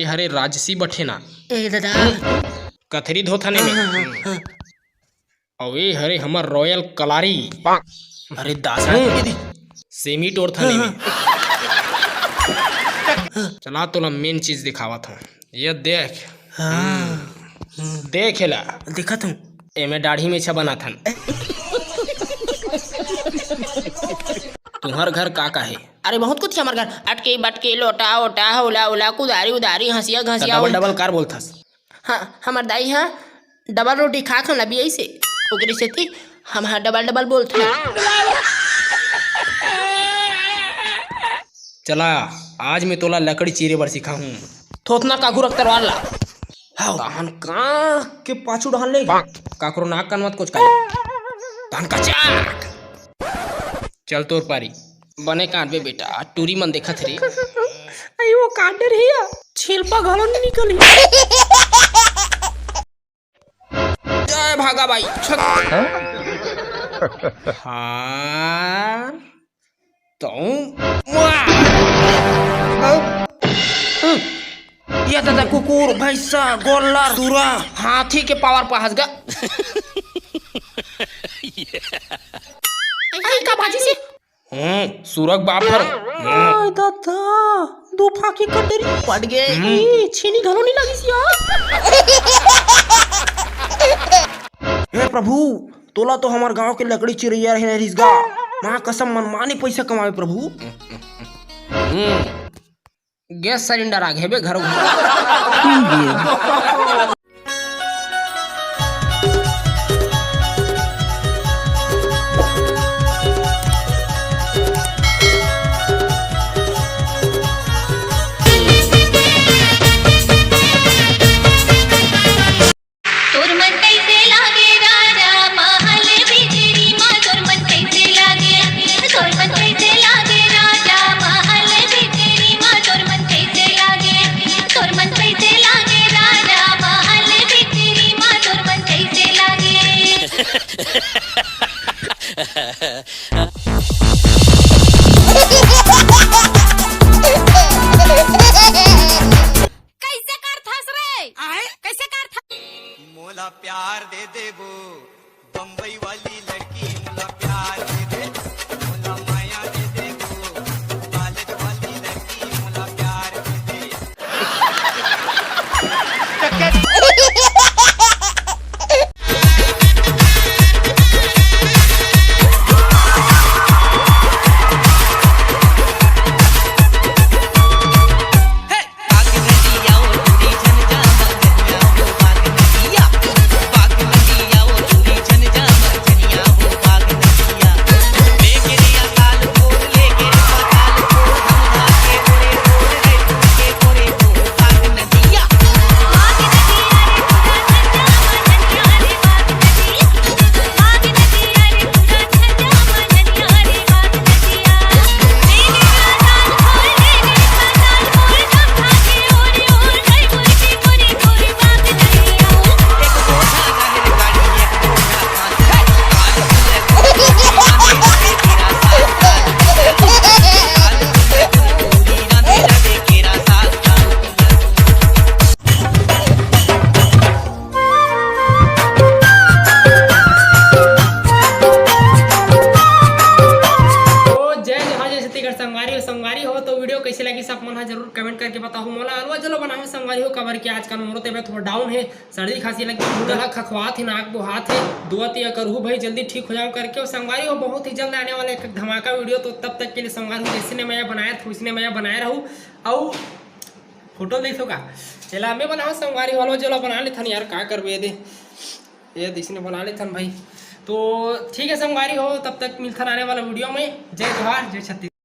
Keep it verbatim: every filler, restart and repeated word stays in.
हरे राजसी बठेना। ए दादा। कथरी धोथने में। हाँ, हाँ, हाँ। अउ ए हरे हमर रॉयल कलारी। अरे दासा हम्म। दे दी। सेमी टोर थाने में। हाँ। चला तोला मेन चीज दिखावत हूँ। ये देख। हाँ। हम्म। देख एला। देखत हूँ। एमे दाढ़ी मेछा बनाथन। तुम्हर घर का का हे? अरे बहुत कुछ हे हमर घर, अटके बटके, लोटा ओटा, होला ओला, कुदारी उदारी, हंसिया त घंसिया, डबल ओल- डबल कार बोलथस? हाँ, हमर दाई ह डबल रोटी खात हन अभी ऐसे, ओकरे सेती हम ह डबल डबल बोलथन। चला, आज मैं तोला लकड़ी चीरे बर सिखाहूँ। थोथना काकू रख तरवार ला। हाव। तहन का के पाछू डहन ले। काकरो नाक कान मत कोचकाई। तहन का चाक। चल तोर पारी। बने काटबे बेटा, टूरी मन देखत रे। अई वो काट डे रही है। छिलपा घलो नहीं निकली। जय भागा भाई। छक। हाँ। तौ। वाह। ये दादा कुकुर, भैंसा, गोल्लर, सुरा, हाथी के पावर पाहस गा। आई का बाजी से? हम्म, सुरग बाप हर। हम्म। आय दादा, दू फाकी कटरी। पट गे। हम्म। ई छीनी घलो नहीं लगिस यार। हे प्रभु, तोला तो हमर गांव के लकड़ी चिरैया रहे रिसगा। माँ कसम, मनमाने पैसा कमावे प्रभु। हम्म। गैस सिलेंडर आ गे बे घर। तोर मन कइसे लागे राजा महल बिजली मा, तोर मन कइसे लागे, तोर मन कइसे लागे राजा महल बिजली मा, तोर मन कइसे लागे, तोर मन कइसे लागे राजा महल बिजली मा, तोर मन कइसे लागे। कइसे करथस रे? आय? कइसे करथस? मोला प्यार दे देबो, बम्बई वाली लड़की, मोला प्यार दे दे, मोला माया दे देबो, कॉलेज वाली लड़की, मोला प्यार दे दे। तो जय जोहार, जय छत्तीसगढ़ संगवारी हो। संगवारी हो, तो video कइसे लगिस आप मन ह जरूर comment करके बताहू। मोला अलवा जलो बनाहू संगवारी हो, काबर कि आजकल मोरो तबियत थोड़ा down हे, सर्दी खांसी लग गे, गला खखवात हे, नाक बोहात हे। दुआ तिया करहू भाई, जल्दी ठीक हो जाओ करके। और संगवारी हो, बहुत ही जल्द आने वाला एक धमाका video, तो तब तक के लिए संगवारी हो, जइसने मया बनाए रहे, वइसने मया बनाए रहू। अउ photo देखो का? चला, मैं बनाओ संगवारी हो, अलवा जलो बना लेथन यार, का करबे दे। ये अइसने बना लेथन भाई। तो ठीक है संगवारी हो, तब तक मिलथन आने वाला video में। जय जोहार, जय छत्तीसगढ़।